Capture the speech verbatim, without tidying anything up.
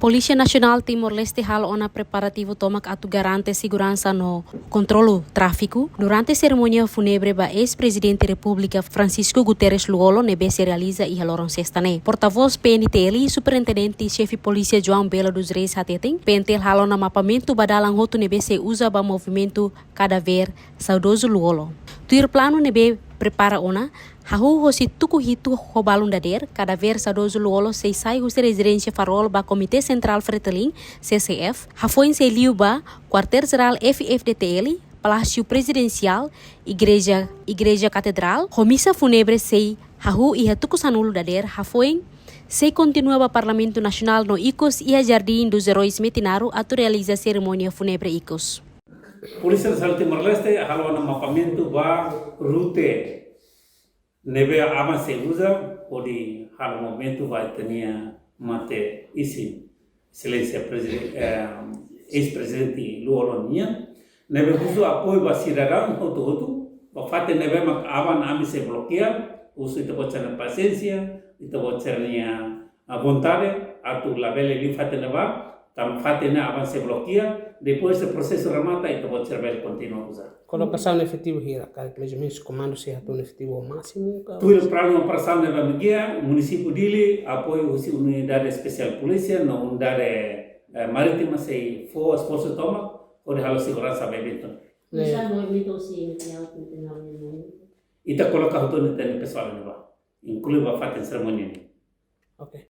Polísia Nasionál Timor-Leste halo ona preparativu tomak atu garante seguransa no kontrolu tráfiku durante serimónia fúnebre ba eis-Prezidente Repúblika Francisco Guterres Lú-Olo ne'ebé sei realiza iha loron sesta ne'e. Portavós P N T L, Superintendente Xefe Polísia João Belo dos Reis hateten, P N T L halo ona mapamentu ba dalan hotu ne'ebé sei uza ba movimentu kadáver saudozu Lú-Olo. Tuir planu ne'ebé prepara ona, hahú hosi tuku hitu ho balun dadeer, kadáver saudozu Lú-Olo sei sai husi rezidénsia Farol ba Komité Sentrál Fretilin, C C F, hafoin sei liu ba Kuartél Jerál F F D T L, Palásiu Prezidensiál, Igreja, Igreja Katedrál, ho misa fúnebre sei hahú iha tuku sanulu dadeer, hafoin sei kontinua ba Parlamentu Nasionál no ikus iha Jardim dos Heróis Metinaro atu realiza serimónia fúnebre ikus. Polísia Nasionál Timor-Leste halo ona mapamentu ba rute ne'ebé aban sei uza hodi halo movimentu ba ita-nia mate-isin, Exelénsia Preziden-, eh, eis-Prezidente Lú-Olo nian, ne'ebé husu apoiu ba sidadaun hotu-hotu, ba fatin ne'ebé mak aban ami sei blokia, husu ita-boot sira-nia pasiénsia, ita-boot sira-nia, ah, vontade, atu labele liu fatin ne'ebá, tanba fatin ne'e aban sei blokia, depois se prosesu remata, ita-boot sira bele kontinua uza. Kolokasaun efetivu hira, karik mais ou menus komandu sei hato'o efetivu másimu ka? Tuir planu operasaun ne'ebé mak iha, munisípiu Dili, apoiu husi Unidade Espesiál Polísia, no Unidade, eh, Marítima sei fó esforsu tomak, hodi halo seguransa ba eventu. Ne'e. Misa movimentu sei inisiál, kontinua movimentu. Ita koloka hotu ita-nia pesoál ne'ebá, inklui ba fatin serimónia ne'e. Oke.